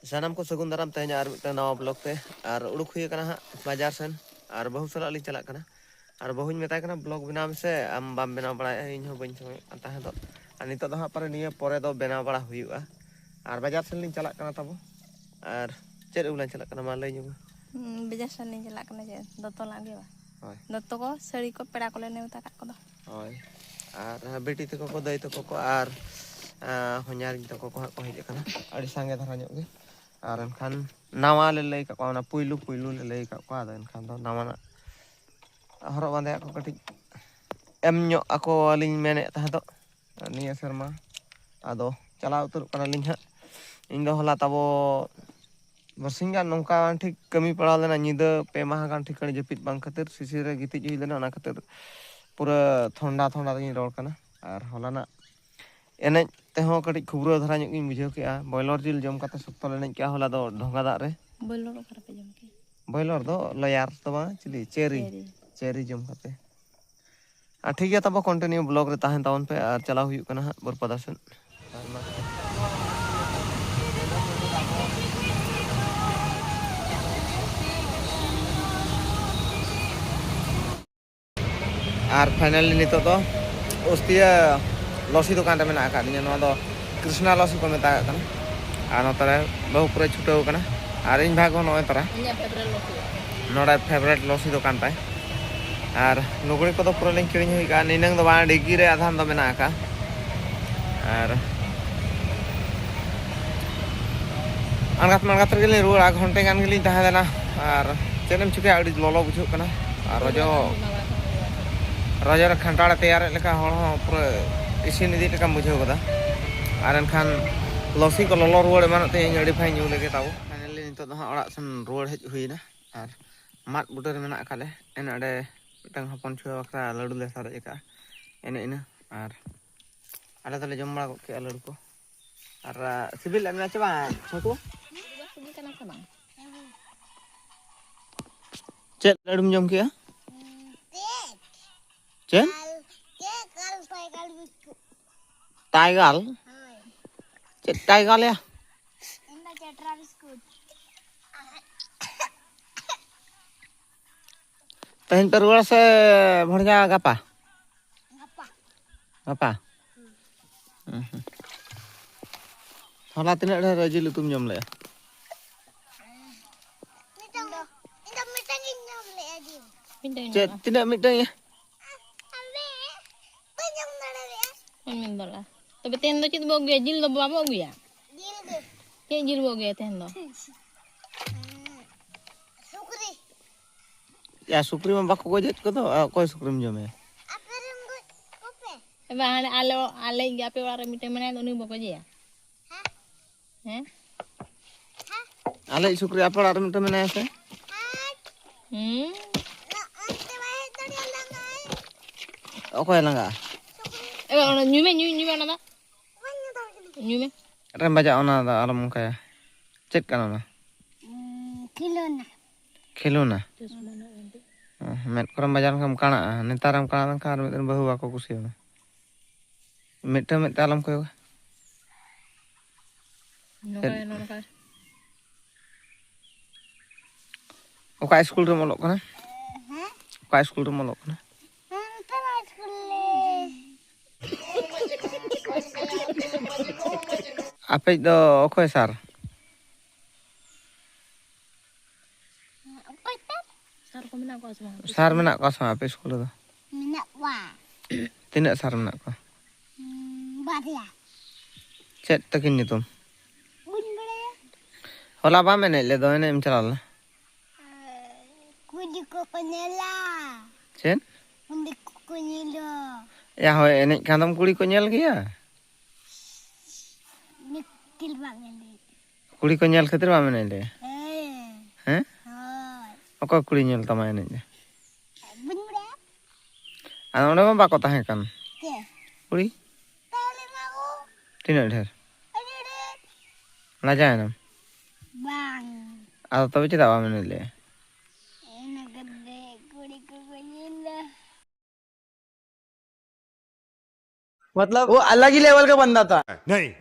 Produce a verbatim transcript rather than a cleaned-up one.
ᱥᱟᱱᱟᱢ ᱠᱚ ᱥᱟᱹᱜᱩᱱ ᱫᱟᱨᱟᱢ ᱛᱮᱦᱮᱧ ᱟᱨ ᱢᱤᱫᱴᱟᱝ ᱱᱟᱣᱟ ᱵᱞᱚᱜ ᱛᱮ᱾ ᱟᱨ ᱩᱰᱩᱠ ᱦᱩᱭ ᱟᱠᱟᱱᱟ ᱦᱟᱸᱜ ᱵᱟᱡᱟᱨ ᱥᱮᱱ, ᱟᱨ ᱵᱟᱹᱦᱩ ᱥᱟᱞᱟᱜ ᱞᱤᱧ ᱪᱟᱞᱟᱜ ᱠᱟᱱᱟ᱾ ᱟᱨ ᱵᱟᱹᱦᱩᱧ ᱢᱮᱛᱟᱭ ᱠᱟᱱᱟ, "ᱵᱞᱚᱜ ᱵᱮᱱᱟᱣ ᱢᱮᱥᱮ, ᱟᱢ ᱵᱟᱢ ᱵᱮᱱᱟᱣ ᱵᱟᱲᱟᱭᱮᱫᱼᱟ, ᱤᱧ ᱦᱚᱸ ᱵᱟᱹᱧ ᱥᱚᱢᱚᱭᱚᱜ ᱠᱟᱱ ᱛᱟᱦᱮᱸ ᱫᱚ᱾ ᱟᱨ ᱱᱤᱛᱚᱜ ᱫᱚ ᱦᱟᱸᱜ ᱯᱟᱞᱮ ᱱᱤᱭᱟᱹ ᱯᱚᱨᱮ ᱫᱚ ᱵᱮᱱᱟᱣ ᱵᱟᱲᱟ ᱦᱩᱭᱩᱜᱼᱟ᱾ ᱟᱨ ᱵᱟᱡᱟᱨ ᱥᱮᱱ ᱞᱤᱧ ᱪᱟᱞᱟᱜ ᱠᱟᱱᱟ ᱛᱟᱵᱚ᱾ ᱟᱨ ᱪᱮᱫ ᱟᱹᱜᱩ ᱞᱟᱝ ᱪᱟᱞᱟᱜ ᱠᱟᱱᱟ, ᱢᱟ ᱞᱟᱹᱭ ᱧᱚᱜ ᱢᱮ?" ᱦᱩᱸ, ᱵᱟᱡᱟᱨ ᱥᱮᱱ ᱞᱤᱧ ᱪᱟᱞᱟᱜ ᱠᱟᱱᱟ, ᱪᱮᱫ ᱫᱚᱛᱚ ᱞᱟᱝ ᱟᱹᱜᱩᱭᱟ ᱵᱟ? ᱦᱳᱭ᱾ ᱫᱚᱛᱚ ᱠᱚ, ᱥᱟᱹᱲᱤ ᱠᱚ, ᱯᱮᱲᱟ ᱠᱚᱞᱮ ᱱᱮᱣᱛᱟ ᱠᱟᱜ ᱠᱚᱫᱚ᱾ ᱦᱳᱭ᱾ ᱟᱨ ᱵᱤᱴᱤ ᱛᱟᱠᱚ ᱠᱚ, ᱫᱟᱹᱭ ᱛᱟᱠᱚ ᱠᱚ, ᱟᱨ, ᱟᱸ, ᱦᱚᱧᱦᱟᱨᱤᱧ ᱛᱟᱠᱚ ᱠᱚ ᱦᱟᱸᱜ ᱠᱚ ᱦᱮᱡ ᱟᱠᱟᱱᱟ, ᱟᱹᱰᱤ ᱥᱟᱸᱜᱮ ᱫᱷᱟᱨᱟ ᱧᱚᱜ ᱜᱮ᱾ ᱟᱨ ᱮᱱᱠᱷᱟᱱ ᱱᱟᱣᱟ ᱞᱮ ᱞᱟᱹᱭ ᱟᱠᱟᱫ ᱠᱚᱣᱟ, ᱚᱱᱟ ᱯᱩᱭᱞᱩ ᱯᱩᱭᱞᱩ ᱞᱮ ᱞᱟᱹᱭ ᱟᱠᱟᱫ ᱠᱚᱣᱟ᱾ ᱟᱫᱚ ᱮᱱᱠᱷᱟᱱ ᱫᱚ ᱱᱟᱣᱟᱱᱟᱜ ᱦᱚᱨᱚᱜ ᱵᱟᱸᱫᱮᱭᱟᱜ ᱠᱚ ᱠᱟᱹᱴᱤᱡ ᱮᱢ ᱧᱚᱜ ᱟᱠᱚᱣᱟᱞᱤᱧ ᱢᱮᱱᱮᱫ ᱛᱟᱦᱮᱸ ᱫᱚ ᱱᱤᱭᱟᱹ ᱥᱮᱨᱢᱟ᱾ ᱟᱫᱚ ᱪᱟᱞᱟᱣ ᱩᱛᱟᱹᱨᱚᱜ ᱠᱟᱱᱟᱞᱤᱧ ᱦᱟᱸᱜ᱾ ᱤᱧ ᱫᱚ ᱦᱚᱞᱟ ᱛᱟᱵᱚ ᱵᱟᱨᱥᱤᱧ ᱜᱟᱱ ᱱᱚᱝᱠᱟ ᱴᱷᱤᱠ ᱠᱟᱹᱢᱤ ᱯᱟᱲᱟᱣ ᱞᱮᱱᱟ, ᱧᱤᱫᱟᱹ ᱯᱮ ᱢᱟᱦᱟ ᱜᱟᱱ ᱴᱷᱤᱠᱟᱹᱱ ᱡᱟᱹᱯᱤᱫ ᱵᱟᱝ ᱠᱷᱟᱹᱛᱤᱨ ᱥᱤᱥᱤᱨ ᱨᱮ ᱜᱤᱛᱤᱡ ᱦᱩᱭ ᱞᱮᱱᱟ, ᱚᱱᱟ ᱠᱷᱟᱹᱛᱤᱨ ᱯᱩᱨᱟᱹ ᱴᱷᱚᱱᱰᱟ ᱴᱷᱚᱱᱰᱟ ᱛᱮᱜᱤᱧ ᱨᱚᱲ ᱠᱟᱱᱟ᱾ ᱟᱨ ᱦᱚᱞᱟᱱᱟᱜ ᱮᱱᱮᱡ ᱛᱮᱦᱚᱸ ᱠᱟᱹᱴᱤᱡ ᱠᱷᱩᱵᱽᱨᱟᱹ ᱫᱷᱟᱨᱟ ᱧᱚᱜ ᱜᱤᱧ ᱵᱩᱡᱷᱟᱹᱣ ᱠᱮᱜᱼᱟ᱾ ᱵᱚᱭᱞᱚᱨ ᱡᱤᱞ ᱡᱚᱢ ᱠᱟᱛᱮ ᱥᱚᱠᱛᱚ ᱞᱮ ᱮᱱᱮᱡ ᱠᱮᱜᱼᱟ ᱦᱚᱞᱟ ᱫᱚ ᱰᱷᱚᱸᱜᱟ ᱫᱟᱜ ᱨᱮ᱾ ᱵᱚᱭᱞᱚᱨ ᱚᱠᱟ ᱨᱮᱯᱮ ᱡᱚᱢ ᱠᱮᱜᱼᱟ? ᱵᱚᱭᱞᱚᱨ ᱫᱚ ᱞᱚᱭᱟᱨ ᱫᱚ ᱵᱟᱝ, ᱪᱤᱞᱤ? ᱪᱮᱨᱤ᱾ ᱪᱮᱨᱤ᱾ ᱪᱮᱨᱤ ᱡᱚᱢ ᱠᱟᱛᱮ᱾ ᱟᱨ ᱴᱷᱤᱠ ᱜᱮᱭᱟ, ᱛᱟᱵᱚ continue vlog ᱨᱮ ᱛᱟᱦᱮᱱ ᱛᱟᱵᱚᱱ ᱯᱮ᱾ ᱟᱨ ᱪᱟᱞᱟᱣ ᱦᱩᱭᱩᱜ ᱠᱟᱱᱟ ᱦᱟᱸᱜ ᱵᱟᱹᱨᱯᱟᱫᱟ ᱥᱮᱫ᱾ ᱟᱨ finally ᱱᱤᱛᱚᱜ ᱫᱚ ᱩᱥᱛᱤᱭᱟᱹ ᱞᱚᱥᱤ ᱫᱚᱠᱟᱱ ᱨᱮ ᱢᱮᱱᱟᱜ ᱟᱠᱟᱫ ᱞᱤᱧᱟ᱾ ᱱᱚᱣᱟ ᱫᱚ ᱠᱨᱤᱥᱱᱟ ᱞᱚᱥᱤ ᱠᱚ ᱢᱮᱛᱟᱜ ᱠᱟᱱᱟ᱾ ᱟᱨ ᱱᱚᱛᱮ ᱨᱮ ᱵᱟᱹᱦᱩ ᱯᱩᱨᱟᱹ ᱪᱷᱩᱴᱟᱹᱣ ᱠᱟᱱᱟ᱾ ᱟᱨ ᱤᱧ ᱵᱷᱟᱜᱽ ᱦᱚᱸ ᱱᱚᱜᱼᱚᱭ ᱛᱟᱨᱟ᱾ ᱤᱧᱟᱹᱜ favourite ᱞᱚᱥᱤ᱾ ᱱᱚᱰᱮ favourite ᱞᱚᱥᱤ ᱫᱚᱠᱟᱱ ᱛᱟᱭ᱾ ᱟᱨ ᱞᱩᱜᱽᱲᱤ ᱠᱚᱫᱚ ᱯᱩᱨᱟᱹ ᱞᱤᱧ ᱠᱤᱨᱤᱧ ᱦᱩᱭ ᱠᱟᱜᱼᱟ᱾ ᱱᱤᱱᱟᱹᱝ ᱫᱚ ᱵᱟᱝ, ᱰᱤᱜᱽᱜᱤ ᱨᱮ ᱟᱫᱷᱟᱱ ᱫᱚ ᱢᱮᱱᱟᱜ ᱟᱠᱟᱫᱼᱟ᱾ ᱟᱨ ᱟᱬᱜᱟᱛ ᱢᱟᱬᱜᱟᱛ ᱨᱮᱜᱮ ᱞᱤᱧ ᱨᱩᱣᱟᱹᱲᱟ᱾ ᱜᱷᱚᱱᱴᱮ ᱜᱟᱱ ᱜᱮᱞᱤᱧ ᱛᱟᱦᱮᱸ ᱞᱮᱱᱟ᱾ ᱟᱨ ᱪᱮᱫ ᱮᱢ ᱪᱤᱠᱟᱹᱭᱟ, ᱟᱹᱰᱤ ᱞᱚᱞᱚ ᱵᱩᱡᱷᱟᱹᱜ ᱠᱟᱱᱟ᱾ ᱟᱨ ᱨᱚᱡᱚ, ᱨᱚᱡᱚ ᱨᱮ ᱠᱷᱟᱱᱴᱟᱲ ᱮ ᱛᱮᱭᱟᱨᱮᱫ ᱞᱮᱠᱟ, ᱦᱚᱲ ᱦᱚᱸ ᱯᱩᱨᱟᱹ ᱤᱥᱤᱱ ᱤᱫᱤ ᱞᱮᱠᱟᱢ ᱵᱩᱡᱷᱟᱹᱣ ᱜᱚᱫᱟ᱾ ᱟᱨ ᱮᱱᱠᱷᱟᱱ ᱞᱚᱥᱤ ᱠᱚ ᱞᱚᱞᱚ ᱨᱩᱣᱟᱹᱲ ᱮᱢᱟᱱᱚᱜ ᱛᱮ ᱤᱧ ᱟᱹᱰᱤ ᱵᱷᱟᱜᱤᱧ ᱧᱩ ᱞᱮᱜᱮ ᱛᱟᱵᱚ᱾ Finally ᱱᱤᱛᱚᱜ ᱫᱚ ᱦᱟᱸᱜ ᱚᱲᱟᱜ ᱥᱮᱱ ᱨᱩᱣᱟᱹᱲ ᱦᱮᱡ ᱦᱩᱭᱱᱟ᱾ ᱟᱨ ᱢᱟᱫ ᱵᱩᱴᱟᱹ ᱨᱮ ᱢᱮᱱᱟᱜ ᱟᱠᱟᱫ ᱞᱮ᱾ ᱮᱱ ᱚᱸᱰᱮ ᱢᱤᱫᱴᱟᱝ ᱦᱚᱯᱚᱱ ᱪᱷᱩᱣᱟᱹ ᱵᱟᱠᱷᱨᱟ ᱞᱟᱹᱰᱩ ᱞᱮ ᱥᱟᱨᱮᱡ ᱟᱠᱟᱫᱼᱟ, ᱮᱱᱮ ᱤᱱᱟᱹ᱾ ᱟᱨ ᱟᱞᱮ ᱫᱚᱞᱮ ᱡᱚᱢ ᱵᱟᱲᱟ ᱜᱚᱫ ᱠᱮᱫᱼᱟ ᱞᱟᱹᱰᱩ ᱠᱚ᱾ ᱟᱨ, ᱟ, ᱥᱤᱵᱤᱞ ᱞᱮᱫ ᱢᱮᱭᱟ ᱪᱮ ᱵᱟᱝ, ᱪᱷᱳᱴᱩ? ᱥᱤᱵᱤᱞ ᱠᱟᱱᱟ ᱥᱮ ᱵᱟᱝ? ᱪᱮᱫ ᱞᱟᱹᱰᱩᱢ ᱡᱚᱢ ᱠᱮᱜᱼᱟ? ᱪᱮᱫ? ᱪᱮᱫ? ᱟᱞ ᱴᱟᱭᱜᱟᱞ ᱵᱤᱥᱠᱩᱴ᱾ ᱴᱟᱭᱜᱟᱞ? ᱦᱳᱭ᱾ ᱪᱮᱫ ᱴᱟᱭᱜᱟᱞ ᱭᱟ? ᱤᱧ ᱫᱚ ᱴᱨᱟ ᱵᱤᱥᱠᱩᱴ᱾ ᱛᱮᱦᱮᱧ ᱯᱮ ᱨᱩᱣᱟᱹᱲᱟ ᱥᱮ ᱵᱷᱚᱲᱡᱟ ᱜᱟᱯᱟ? ᱜᱟᱯᱟ᱾ ᱜᱟᱯᱟ? ᱦᱩᱸ ᱦᱩᱸ᱾ ᱦᱚᱞᱟ ᱛᱤᱱᱟᱹᱜ ᱰᱷᱮᱨ ᱡᱤᱞ ᱩᱛᱩᱢ ᱡᱚᱢ ᱞᱮᱜᱼᱟ? ᱢᱤᱫᱴᱟᱝ ᱫᱚ, ᱤᱧ ᱫᱚ ᱢᱤᱫᱴᱟᱝ ᱜᱤᱧ ᱡᱚᱢ ᱞᱮᱜᱼᱟ ᱡᱤᱞ᱾ ᱢᱤᱫᱴᱟᱝ ᱪᱮᱫ ᱧᱟᱢᱟ᱾ ᱛᱤᱱᱟᱹᱜ ᱢᱤᱫᱴᱟᱝ? ᱟᱞᱮ ᱵᱟᱹᱧ ᱡᱚᱢ ᱫᱟᱲᱮᱭᱟᱜᱼᱟ᱾ ᱵᱟᱹᱧ ᱢᱮᱱ ᱫᱟᱲᱮᱭᱟᱜᱼᱟ᱾ ᱛᱚᱵᱮ ᱛᱮᱦᱮᱧ ᱫᱚ ᱪᱮᱫ ᱵᱚ ᱟᱹᱜᱩᱭᱟ? ᱡᱤᱞ ᱫᱚ ᱵᱟᱵᱚ ᱟᱹᱜᱩᱭᱟ? ᱡᱤᱞ ᱜᱮ᱾ ᱪᱮᱫ ᱡᱤᱞ ᱵᱚ ᱟᱹᱜᱩᱭᱟ ᱛᱮᱦᱮᱧ ᱫᱚ? ᱥᱩᱠᱨᱤ᱾ ᱭᱟ, ᱥᱩᱠᱨᱤ ᱢᱟ ᱵᱟᱠᱚ ᱜᱚᱡᱮᱫ ᱠᱚᱫᱚ, ᱟᱨ ᱚᱠᱚᱭ ᱥᱩᱠᱨᱤᱢ ᱡᱚᱢᱮᱭᱟ? ᱟᱯᱮ ᱨᱮᱱ ᱜᱚᱡ ᱠᱚᱯᱮ᱾ ᱮ ᱵᱟ, ᱦᱟᱱᱮ ᱟᱞᱮ, ᱟᱞᱮ ᱜᱮ ᱟᱯᱮ ᱚᱲᱟᱜ ᱨᱮ ᱢᱤᱫᱴᱮᱱ ᱢᱮᱱᱟᱭᱟ, ᱩᱱᱤ ᱵᱚ ᱜᱚᱡᱮᱭᱟ᱾ ᱦᱮᱸ? ᱦᱮᱸ? ᱟᱞᱮᱭᱤᱡ ᱥᱩᱠᱨᱤ ᱟᱯᱮ ᱚᱲᱟᱜ ᱨᱮ ᱢᱤᱫᱴᱮᱱ ᱢᱮᱱᱟᱭᱟ ᱥᱮ? ᱦᱩᱸ᱾ ᱚᱠᱚᱭ ᱞᱟᱸᱜᱟᱜᱼᱟ? ᱮ ᱵᱟ, ᱚᱱᱟ ᱧᱩᱭ ᱢᱮ, ᱧᱩᱭ, ᱧᱩᱭ ᱢᱮ ᱚᱱᱟ ᱫᱚ᱾ ᱧᱩᱭ ᱢᱮ᱾ ᱨᱮᱢ ᱵᱟᱡᱟᱜᱼᱟ, ᱚᱱᱟ ᱫᱚ ᱟᱞᱚᱢ ᱚᱱᱠᱟᱭᱟ᱾ ᱪᱮᱫ ᱠᱟᱱᱟ ᱚᱱᱟ? ᱩᱸ, ᱠᱷᱮᱞᱳᱱᱟ᱾ ᱠᱷᱮᱞᱳᱱᱟ? ᱚ, ᱢᱮᱫ ᱠᱚᱨᱮᱢ ᱵᱟᱡᱟᱣ ᱞᱮᱱᱠᱷᱟᱱ ᱠᱟᱬᱟᱜᱼᱟ᱾ ᱱᱮᱛᱟᱨᱮᱢ ᱠᱟᱬᱟ ᱞᱮᱱᱠᱷᱟᱱ ᱟᱨ ᱢᱤᱫ ᱫᱤᱱ ᱵᱟᱹᱦᱩ ᱵᱟᱠᱚ ᱠᱩᱥᱤᱭᱟᱢᱟ᱾ ᱢᱤᱫᱴᱟᱝ ᱢᱮᱫ ᱛᱮ ᱟᱞᱚᱢ ᱠᱚᱭᱚᱜᱟ᱾ ᱱᱚᱝᱠᱟ, ᱪᱮᱫ? ᱱᱚᱝᱠᱟ᱾ ᱚᱠᱟ ᱥᱠᱩᱞ ᱨᱮᱢ ᱚᱞᱚᱜ ᱠᱟᱱᱟ? ᱦᱮᱸ? ᱚᱠᱟ ᱥᱠᱩᱞ ᱨᱮᱢ ᱚᱞᱚᱜ ᱠᱟᱱᱟ? ᱦᱮᱸ, ᱱᱚᱛᱮ ᱢᱟ ᱥᱠᱩᱞ ᱨᱮ᱾ ᱟᱯᱮᱭᱤᱡ ᱫᱚ ᱚᱠᱚᱭ ᱥᱟᱨ? ᱚᱠᱚᱭ ᱥᱟᱨ? ᱥᱟᱨ ᱠᱚ ᱢᱮᱱᱟᱜ ᱠᱚᱣᱟ ᱥᱮ ᱵᱟᱝ? ᱥᱟᱨ ᱢᱮᱱᱟᱜ ᱠᱚᱣᱟ ᱥᱮ ᱵᱟᱝ ᱟᱯᱮ ᱥᱠᱩᱞ ᱨᱮᱫᱚ? ᱢᱮᱱᱟᱜ ᱠᱚᱣᱟ᱾ ᱛᱤᱱᱟᱹᱜ ᱥᱟᱨ ᱢᱮᱱᱟᱜ ᱠᱚᱣᱟ? ᱩᱸ, ᱵᱟᱨᱭᱟ᱾ ᱪᱮᱫ ᱛᱟᱹᱠᱤᱱ ᱧᱩᱛᱩᱢ? ᱵᱟᱹᱧ ᱵᱟᱲᱟᱭᱟ᱾ ᱦᱚᱞᱟ ᱵᱟᱢ ᱮᱱᱮᱡ ᱞᱮᱫ ᱫᱚ, ᱮᱱᱮᱡ ᱮᱢ ᱪᱟᱞᱟᱣ ᱞᱮᱱᱟ? ᱠᱩᱞᱤ ᱠᱚᱠᱚ ᱧᱮᱞᱟ᱾ ᱪᱮᱫ? ᱠᱩᱞᱤ ᱠᱚᱠᱚ ᱧᱮᱞᱟ᱾ ᱭᱟ ᱦᱳᱭ, ᱮᱱᱮᱡ ᱠᱷᱟᱱ ᱫᱚᱢ ᱠᱩᱲᱤ ᱠᱚ ᱧᱮᱞ ᱜᱮᱭᱟ᱾ ᱱᱤᱠᱤᱞ ᱵᱟᱝ ᱮᱱᱮᱡ᱾ ᱠᱩᱲᱤ ᱠᱚ ᱧᱮᱞ ᱠᱷᱟᱹᱛᱤᱨ ᱵᱟᱢ ᱮᱱᱮᱡ ᱞᱮᱭᱟ? ᱦᱮᱸ᱾ ᱦᱮᱸ? ᱦᱳᱭ᱾ ᱚᱠᱚᱭ ᱠᱩᱲᱤ ᱧᱮᱞ ᱛᱟᱢᱟ ᱮᱱᱮᱡ ᱫᱚ? ᱵᱟᱹᱧ ᱵᱟᱲᱟᱭᱟ᱾ ᱟᱫᱚ ᱚᱸᱰᱮ ᱢᱟ ᱵᱟᱠᱚ ᱛᱟᱦᱮᱸ ᱠᱟᱱ᱾ ᱪᱮᱫ? ᱠᱩᱲᱤ? ᱛᱟᱦᱮᱸ ᱞᱮᱱᱟ ᱠᱚ᱾ ᱛᱤᱱᱟᱹᱜ ᱰᱷᱮᱨ? ᱟᱹᱰᱤ ᱰᱷᱮᱨ᱾ ᱞᱟᱡᱟᱣ ᱮᱱᱟᱢ? ᱵᱟᱝ᱾ ᱟᱫᱚ ᱛᱚᱵᱮ ᱪᱮᱫᱟᱜ ᱵᱟᱢ ᱮᱱᱮᱡ ᱞᱮᱭᱟ? ᱤᱱᱟᱹ ᱠᱟᱛᱮ ᱠᱩᱲᱤ ᱠᱚᱠᱚ ᱧᱮᱞᱟ᱾ मतलब वो अलग ही लेवल का बंदा था। नहीं,